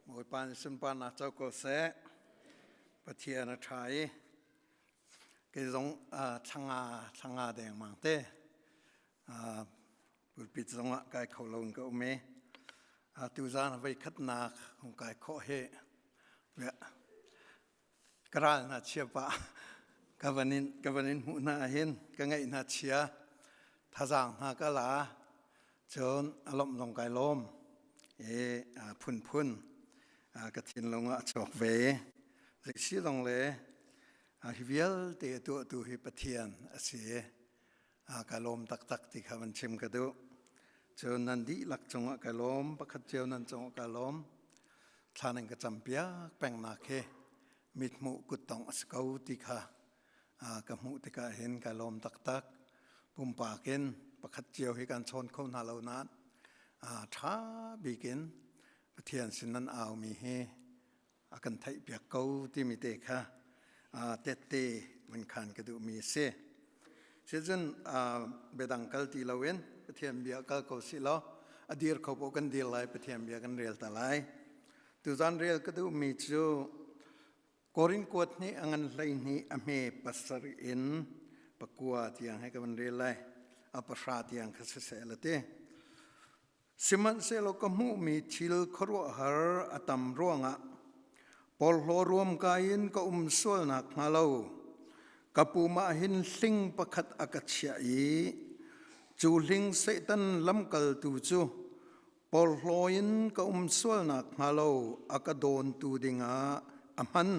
Bawipa nih sunparnak co ko seh. Pathian a ṭha i kei zong thlanga thlanga dengmang te pulpit zongah kai kho lo in ka um i tuzaan voi khatnak hung kai khawh hi ka ral hna chia pah ka van in ka van in hmuh hna ahhin ka ngaih hna chia thazaang hna ka la cun a lawmh zong kai lawm i phunphun ka thinlung ah a chuak ve zei si zong le hi vialte a tuahtu hi Pathian a si ka lawm taktak ti kha van chim ka duh. Cun nan dihlak cungah ka lawm, pakhat cio nan cungah ka lawm. Thla nan ka campiak pengnak hi mithmuh kuttong a si ko ti kha ka hmuh tikah hin ka lawm taktak. Pumpak in pakhat cio hi kan chawn kho hna lo nain ṭha bik in Pathian sin nan aumi hi a kan theihpiak ko timi te kha tette man khan ka duhmi a si. Sicun biadang kal ti loin Pathian bia kal ko si law a dir kho paoh kan dir lai Pathian bia kan rel ta lai. Tuzan rel ka duhmi cu Korin kuat nih a ngan 12 a hme pasarih in pakua tiang he ka van rel lai. A pahra tiang kha siseh la ti. Sihmanhsehlaw ka hmuhmi thil khuaruahhar a tam ruangah porhlaw ruamkai in ka um sual nakhnga lo ka pum ah hin hling pakhat a ka chiah i cu hling Satan lamkaltu cu porhlaw in ka um sual nakhnga lo a ka dawntu dingah a hman.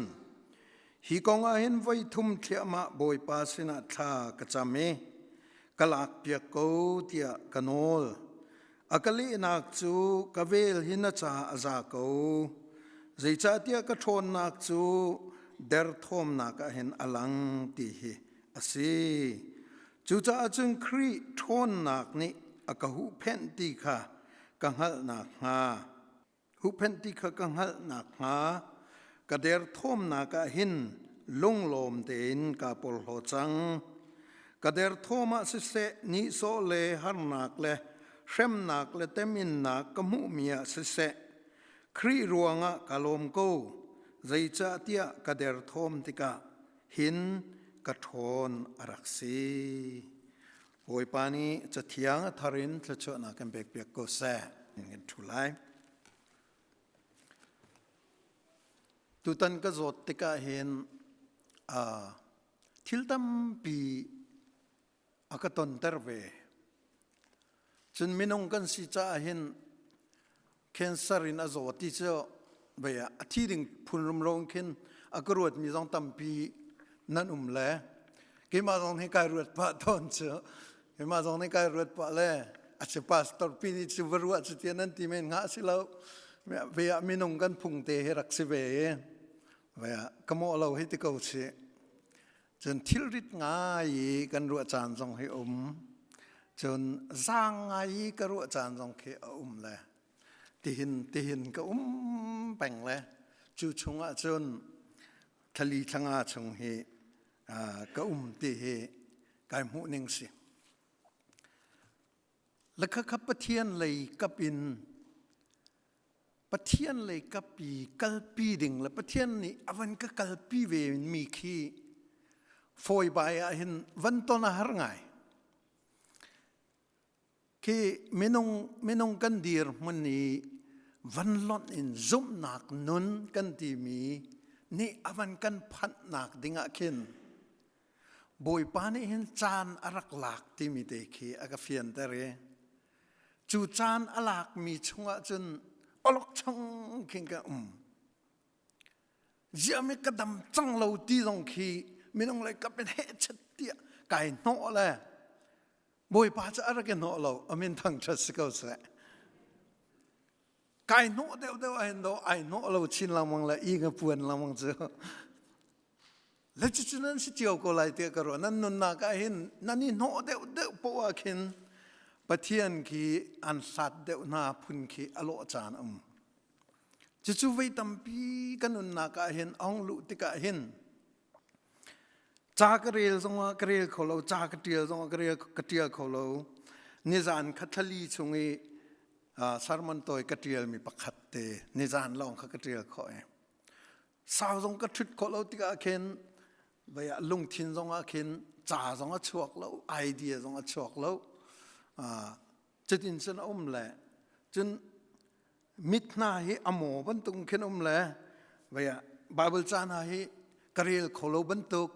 Hi kong ah hin voi thum thliahmah Bawipa sinah thla ka cam i ka lakpiak ko tiah ka nawl. A ka lehnak cu ka vel hi na ca a za ko. Zeicahtiah ka ṭhawnnak cu derthawmnak ah hin a lang ti hi a si. Cucaah cun Khrih ṭhawnnak nih a ka huhphenh ti kha ka hngalh nakhnga Huhphenh ti kha ka hngalh nakhnga ka derthawmnak ah hin lunglawm tein kaa porhlaw cang. Ka derthawm ah siseh, nihsawh le harnak le hremnak le teminnak ka hmuhmi ah siseh, Khrih ruangah ka lawm ko, zeicahtiah ka derthawm tikah hin ka ṭhawn a rak si. Bawipa nih Cathiang a thar in thluachuahnak kan pekpiak ko seh. Kan ṭhu lai. Tutan ka zawt tikah hin thil tampi a ka tonter ve. Cun minung kan si caah hin cancer in a zaw ti cu vei ah a thi ding phun rumro in khin a ka ruatmi zong tampi nan um le keimah zong nih kai ruat pah tawn cu keimah zong nih kai ruat pah le a si pastor pi nih cu va ruah cu tiah nan ti men hnga si lo ve ah minung kan phung te hi rak si ve i ve ah ka mawh lo hi ti ko si Cun thilrit ngai i kan ruah caan zong hi um. Cun zaang ngai i ka ruah caan zong khi a um le tihin tihin ka um peng le cu chungah cun thlali thlanga chung hi ka um ti hi kai hmuh ning si. Le khakha Pathian lei kap in Pathian lei kapi kalpi ding le Pathian nih a van ka kalpi ve mi khi fawi bai ah hin van ton a har ngai. Khi minung minung kan dir hmun i van lonh in zumhnak nun kan timi nih a van kan phanhnak ding ah khin Bawipa nih hin caan a rak lak timi te khi a ka fianter i Cu caan a lakmi chungah cun awlokchong khin ka um. Ziami ka dam cang lo ti zong khi minung lei kap in hehchet tiah kai hnawh le Bawipa cu a rak i hnawh lo amin thangṭhat si ko seh. Kai hnawh deuh deuh ahin do ai hnawh lo chin lengmang le i ka puan lengmang cu Le cucu nan si cio ko lai tiah ka ruah. Nan nunnak ah hin nan i hnawh deuhdeuh poah ah khin Pathian khi an hlat deuh hna phun khi a lawh caan a um. Cucu voi tampi kan nunnak ah hin a hung luh tikah hin ca ka rel zongah ka rel kho lo, ca ka ṭial zongah ka rel ka ṭial kho lo. Nizan kha thlali chung i Sermon tawi ka ṭialmi pakhat te nizan lawng kha ka ṭial khawh i sau zong ka ṭhut khawh lo tikah khin vei ah lungthin zong ah khin ca zong a chuak lo idea zong a chuak lo. Cutin cun a um le cun mit hna hi a maw bantuk khin um le vei ah Bible ca hna hi ka rel kho lo bantuk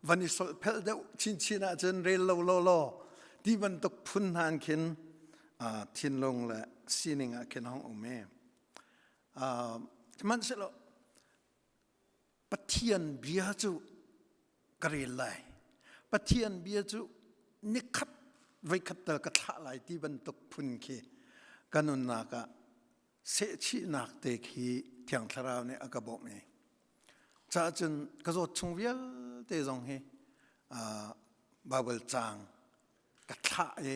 van i solhphelh deuh chinchin ahcun rel lo law law ti bantuk phun hna in khin thinlung le sining ah khin hong um i sihmanhsehlaw Pathian bia cu ka rel lai. Pathian bia cu nikhat voikhat tal ka thlah lai ti bantuk phun khi ka nunnak ah sehchihnak te khi Thiang Thlarau nih a ka bawmh i caah cun ka zawt chung vialte zong hi Bible caang ka thlah i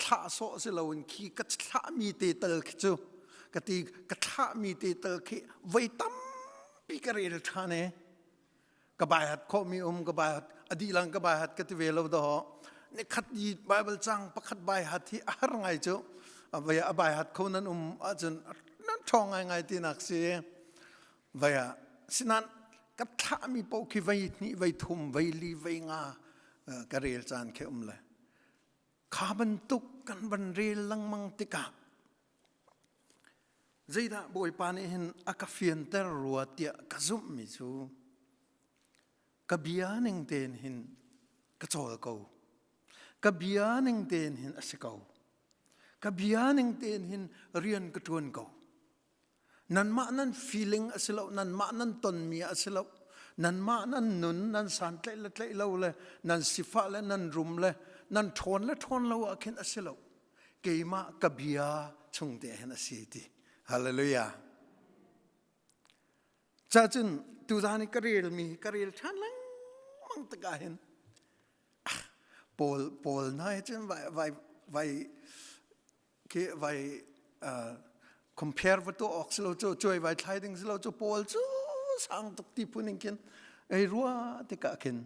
thlah sawh si loin khi ka thlahmi te tal khi cu ka ti ka thlahmi te tal khi voi tampi ka rel ṭhan i ka baihat khawhmi um ka baihat a dihlang ka baihat ka ti ve lo dawh nikhat i Bible cang pakhat baihat hi a har ngai cu vai a baihat kho nan um ahcun nan ṭhawng ngai ngai tinak si vai ah sinan ka thlahmi paoh khi vei hnih vei thum vei li vei nga ka rel caan khi um le kha bantuk kan van rel lengmang tikah zeidah Bawipa nih hin a ka fianter rua tiah ka zumhmi cu ka bia ning tein hin ka cawl ko ka bia ning tein hin a si ko ka bia ning tein hin rian ka ṭuan ko Nanmah nan feeling a si lo, nanmah nan tonmi a si lo, nanmah nan nun, nan santlaih le tlaih lo le, nan sifah le nan rum le, nan ṭhawn le ṭhawn lo ah khin a si lo. Keimah ka bia chung te hin a si ti. Hallelujah. Cacun tuzan i ka relmi ka rel ṭhan lengmang tikah hin Paul Paul hna hi cun vai vai vai khi vai compare va tuah awk si lo cu cuai vai thlai ding si lo cu Paul cu sang tuk ti phun in khin ei rua tikah khin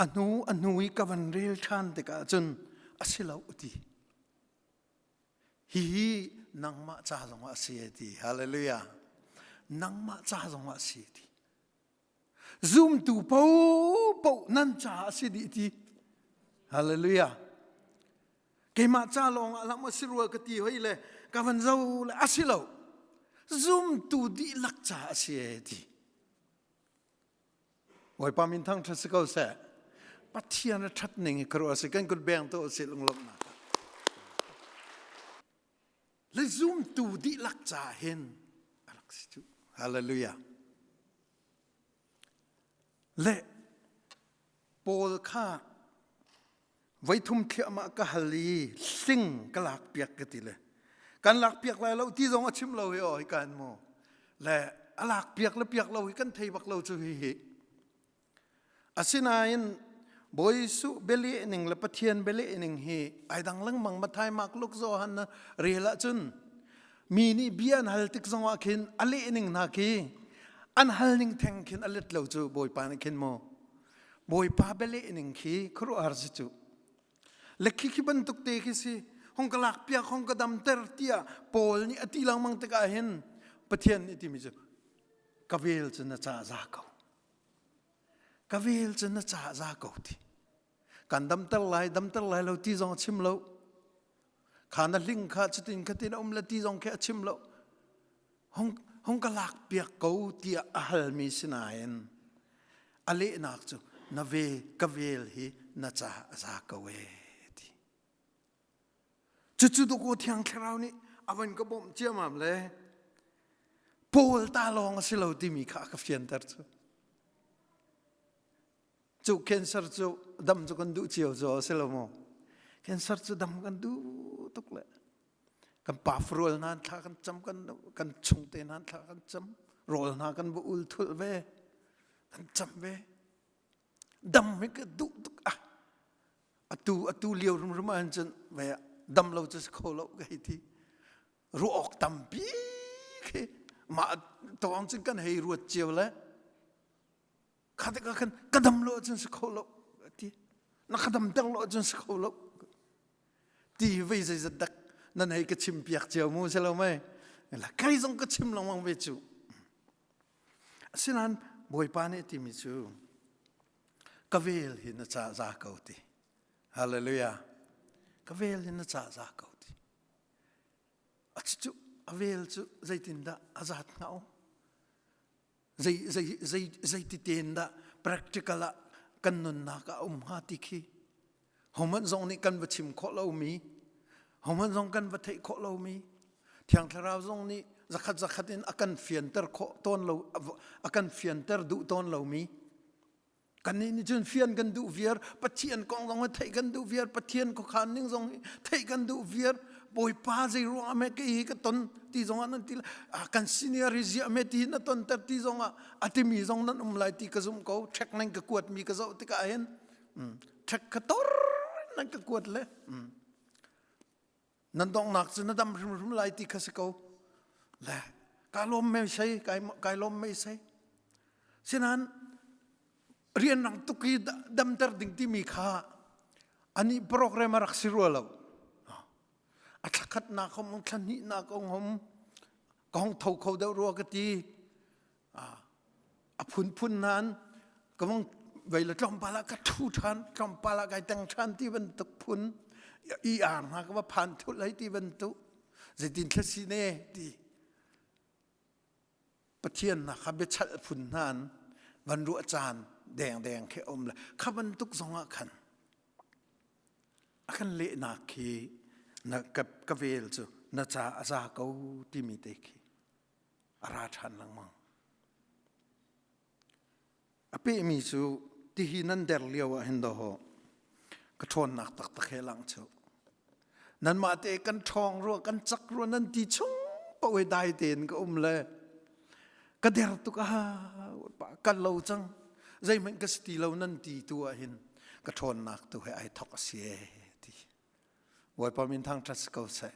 a hnu a hnu i ka van rel ṭhan tikah cun a si lo ti hihi nangmah ca zongah a si ti hallelujah nangmah ca zongah a si ti Zumtu paohpaoh nan caah a si dih ti. Hallelujah. Keimah ca lawng ah lam a si rua ka ti hoi le ka van zo le a si lo. Zumtu dihlak ca a si e ti. Bawipa min thang ṭhat si ko seh. Pathian a ṭhat ning hi khuaruah a si kan kut beng to a si lunglawmhnak. Le zumtu dihlak ca hin a rak si cu. Hallelujah. Le Paul kha voithum thliahmah ka hal i hling ka lakpiak ka ti le kan lakpiak lai lo ti zong a chim lo hi aw hi kan mu le a lakpiak le piak lo hi kan thei bak lo cu hi hi Asinain Bawi Jesuh bialeh ning le Pathian bialeh ning hi ai dang lengmang Matthai, Mark, Luke, Johan na rel ahcun mi nih bia an hal tik zongah khin a leh ning hna khi an hal ning theng khin a let lo cu Bawipa nih khin mu Bawipa bialeh ning khi khuaruahhar si cu le khi khi bantuk te khi si hong ka lak piak hong ka damter tiah Paul nih a ti lengmang tikah hin Pathian nih timi cu ka vel cu na ca za ko Ka vel cu na caah za ko ti. Kan damter lai, damter lai lo ti zong a chim lo. Kha na hling kha cutin khatin a um le ti zong khi a chim lo. Hong, hong ka lak piak ko tiah a halmi sinain a lehnak cu na ve ka vel hi na caah a za ko e ti. Cucu dawkaw Thiang Thlarau nih a van ka bawmh ciamam le Paul ta lawng a si lo timi kha a ka fianter cu. Cu cancer cu dam cu kan duh cio cu a si lo maw? Cancer cu dam kan duh tuk le kan pa rual hna thla kan cam kan kan chungte hna thla kan cam rawl hna kan va ul thul ve kan cam ve dam hi ka duh tuk ah atu atu lio rumrum ahhin cun ve dam lo cu si kho lo ka hei ti ruah awk tampi khi mah tawng cun kan hei ruat cio le kha tikah khan ka dam lo ahcun si kho lo ti na ka dam ter lo ahcun si kho lo ti vei zeizat dak. Nan hei ka chim piak cio mu si lo mei? La kai zong ka chim lengmang ve cu. Asinain Bawipa nih timi cu ka vel hi na ca za ko ti. Hallelujah. Ka vel hi na ca za ko ti. A cu a vel cu zeitindah a zat hnga o? Zei zei zei zeiti tein dah practical ah kan nunnak ah a um hnga ti khi hohmanh zong nih kan va chim khawh lomi hohmanh zong kan va theih khawh lomi Thiang Thlarau zong nih zakhat zakhat in a kan fianter khawh tawn lo a kan fianter duh tawn lomi Kannih nih cun fian kan duh viar, Pathian kong zong hi theih kan duh viar, Pathian khuakhan ning zong hi theih kan duh viar. Bawipa zei ruang ah me kei hi ka ton ti zong ah nan ti kan senior hi ziah me ti na ton ter ti zong ah a timi zong nan um lai ti ka zum ko. Ṭhek nan ka kuat mi ka zoh tikah hin ṭhek ka tor nan ka kuat le nan donghnak cu na dam hrimhrim lai ti kha si ko le kai lawm mei sei kai lawm mei sei sinan rianrang tuk i damter ding timi kha ani program a rak si rua lo a thlakhat nak hom thla hnih nak ong hom ka hong tho kho deuh rua ka ti A phunphun nain ka vong vei le tlawmpal ah ka ṭhu ṭhan, tlawmpal ah kai teng ṭhan ti bantuk phun ER hna ka va phan thulh hei ti bantuk zeitin thla si ne ti Pathian na kha biachalh phun hna an van ruah caan dengdeng khi um le kha bantuk zong ah khan a kan lehnak khi na ka, ka vel cu na ca a za ko timi te khi a ra ṭhan lengmang. A pehmi cu tihi nan der lio ah hin dawh ka ṭhawnnak taktak he lang cu. Nanmah te kan ṭhawng rua kan cak rua nan ti chung paoh hi dai tein ka um le ka der tuk ah kal lo cang zeihmanh ka si ti lo nan ti tu ah hin ka ṭhawnnak tu he ai thok a si e ti. Bawipa min thangṭhat si ko seh.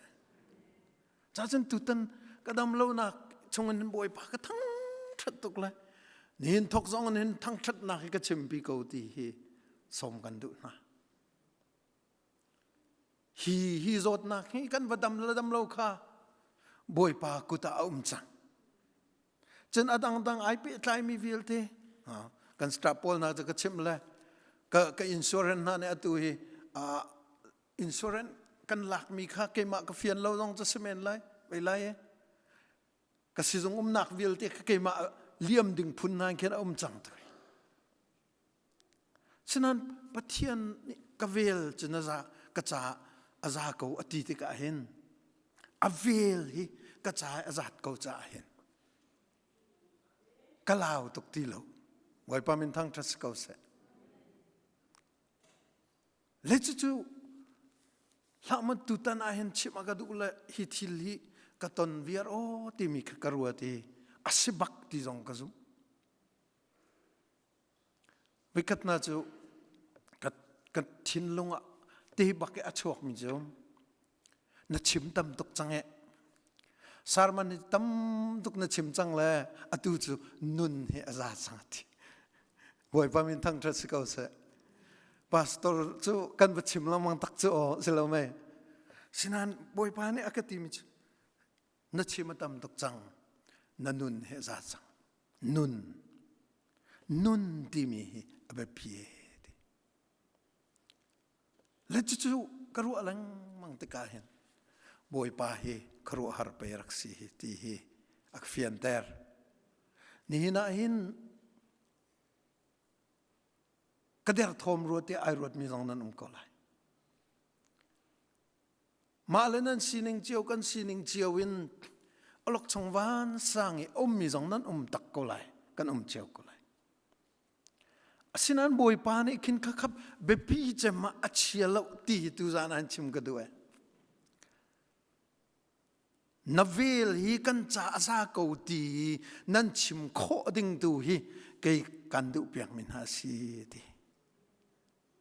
Cacun tutan ka dam lonak chungin Bawipa ka thangṭhat tuk le nihin thok zong in hin thangṭhatnak hi ka chimpi ko ti hi sawm kan duh hna. Hi hi zawtnak hi kan va dam le dam lo kha Bawipa kut ah a um cang. Cun a dangdang ai pehtlaimi vialte kan staff pawl hna cu ka chimh le ka, ka insurance hna nih atu hi insurance kan lakmi kha keimah ka fian lo zong cu si men lai vei lai e ka sizung umnak vialte kha keimah liam ding phun hna khin a um cang tu Sinain Pathian nih ka vel cu na za ka ca a za ko a ti tikah hin a vel hi ka ca a zat ko caah hin ka lau tuk ti lo. Bawipa min thangṭhat si ko seh. Le cucu hlah maw tutan ah hin chimh a ka duh le hi thil hi ka ton viar aw timi kha ka ruat i a si bak ti zong ka zumh. Voikhat hna cu ka, ka thinlung ah te bak i a chuakmi cu na chim tam tuk cang eh. Sarman hi tam tuk na chim cang le atu cu nun hi a za cang ti. Bawipa min thangṭhat si ko seh. Pastor cu kan va chim lengmang tak cu aw si lo mei. Sinain Bawipa nih a ka timi cu na chim a tam tuk cang na nun hi a za cang. Nun nun timi hi a biapi ti. Le cucu ka ruah lengmang tikah hin Bawipa hi khuaruahhar pei rak si hi ti hi a ka fianter. Nihin ah hin ka derthawm rua tiah ai ruatmi zong nan um ko lai. Mah le nan sining cio kan sining cio in awlokchong vansang i ummi zong nan um tak ko lai kan um cio ko lai. Asinain Bawipa nih khin khakhap biapi cem ah a chia lo ti hi tuzaan an chim ka duh eh. Na vel hi kan ca a za ko ti nan chim khawh ding tu hi kei kan duh piak mi hna si ti.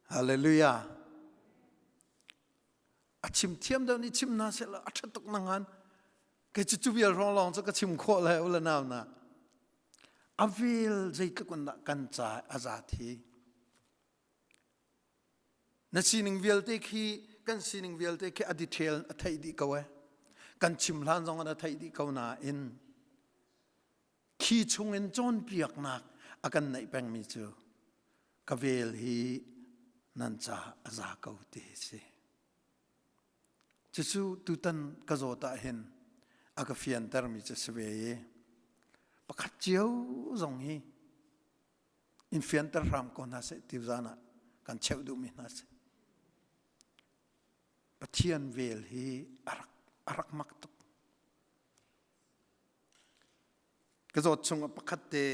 Hallelujah. A chim thiam deuh nih chim hna seh law a ṭha tuk na ngan. Kei cu cu vial hrawng lawng cu ka chim khawh le u le nau na. A vel zeitluk in dah kan ca a zat hi. Na sining vialte khi kan sining vialte khi a detail a theih dih ko eh. Kan chim hlan zong in a theih dih ko nain khi chungin cawnpiaknak a kan neih pengmi cu ka vel hi nan ca a za ko ti hi si. Cucu tutan ka zawt ah hin a ka fiantermi cu si ve i pakhat cio zong hi in fianter hram ko hna seh ti zan ah kan cheuh duhmi hna si. Pathian vel hi a rak, a rak mak tuk. Ka zawt chungah pakhat te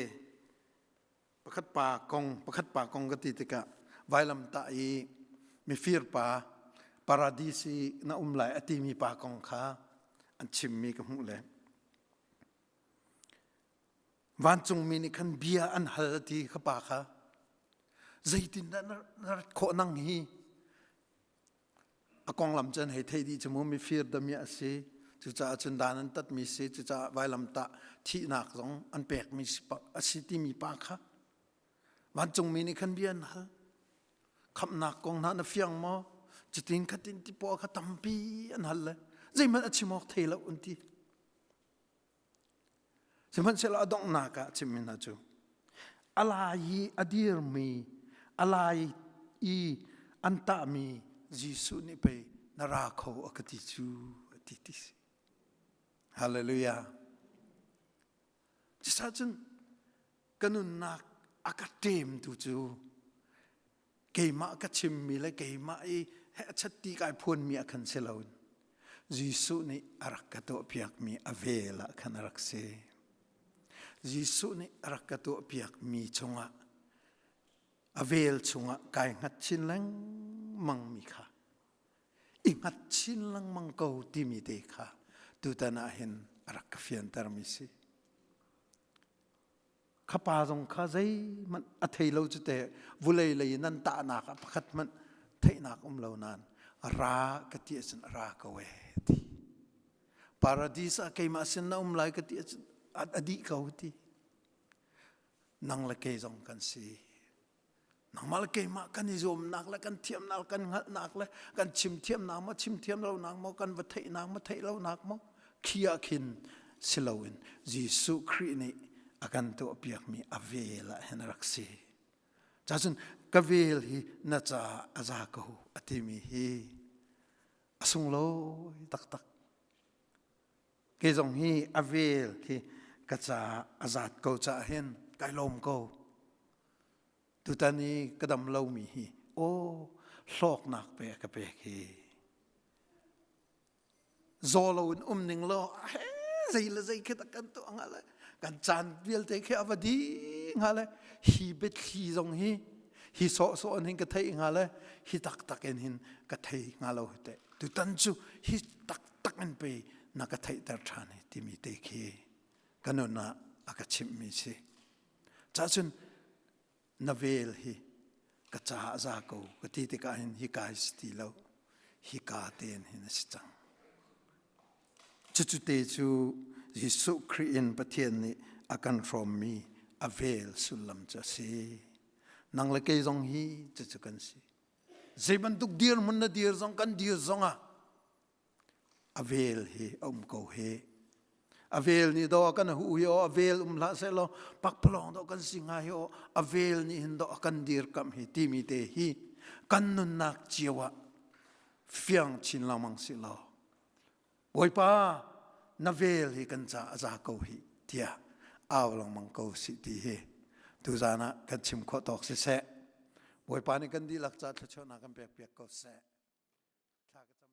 pakhat pa kong pakhat pa kong ka ti tikah vailamtah i mifir pa paradis i na um lai a timi pa kong kha an chimmi ka hmuh le vancungmi nih khan bia an hal a ti kha pa kha zeitindah na rat khawh nang hi A konglam cu an hei theih dih cu mu mifir damiah a si. Cucaah cun dan an tatmi si. Cucaah vailamtah thihnak zong an pekmi a si timi pa kha vancungmi nih khan bia an hal. Khamhnak kong hna na fiang maw? Cutin khatin ti pawl kha tampi an hal le zeihmanh a chim awk thei lo an ti. Sihmanhsehlaw a donghnak ah chimmi hna cu a lai i a dirmi a lai i an tahmi Jesuh nih pei na ra kho a ka ti cu a ti ti si. Hallelujah. Cucaah cun ka nunnak a ka ṭemtu cu keimah ka chimmi le keimah i hehchat ti kai phuanmi ah khan si loin Jesuh nih a rak ka tuahpiakmi a vel ah khan a rak si. Jesuh nih a rak ka tuahpiakmi chungah a vel chungah kai hngat chin lengmang mi kha i hngat chin lengmang ko timi te kha tutan ah hin a rak ka fiantermi si. Kha pa zong kha zeihmanh a thei lo cu te vulei lei in an tahnak ah pakhat hmanh theihnak um lo nain ra ka ti ahcun a ra ko ee ti. Paradis ah keimah sin na um lai ka ti ahcun a dih ko ti. Nang le kei zong kan si. Nangmah le keimah kan i zuamnak le kan thiamnak kan hngalhnak le kan chim thiamnak maw chim thiam lonak maw kan va theihnak maw theih lonak maw khi ah khin si loin Jesuh Khrih nih a kan tuahpiakmi a vel ah hin a rak si. Cacun ka vel hi na caah a za ko a timi hi a sunglawi taktak. Kei zong hi a vel hi ka caah a zat ko caah hin kai lawm ko. Tutan i ka dam lomi hi aw hlawknak pe ka pek hi. Zaw lo in um ning law he zei le zei khi kan tuah hnga le kan caan vialte khi a va di hnga le hi biathli zong hi hi sawhsawh in hin ka theih hnga le hi taktak in hin ka thei hnga lo hi teh tutan cu hi taktak in pei na ka theihter ṭhan hi timi te khi ka nun ah a ka chimhmi si. Cacun na vel hi ka caah za ko ka ti tikah hin hika hi si ti lo hika tein hin a si cang. Cucu te cu Jesuh Khrih in Pathian nih a kan hrawmmi a vel sullam cu a si. Nang le kei zong hi cucu kan si. Zei bantuk dirhmun na dir zong kan dir zongah a vel hi a um ko hi a vel nih dawh a kan hu hi aw a vel um hlah seh law pakpalawng dawh kan si hnga hi aw a vel nih hin dawh a kan dirkamh hi timi te hi kan nunnak cio ah fiang chin lengmang si law Bawipa na vel hi kan ca a za ko hi tiah au lengmang ko si ti hi tuzan ah kan chim khawh tawk siseh Bawipa nih kan dihlak ca thluachuahnak kan pek piak ko seh. Thla ka cam.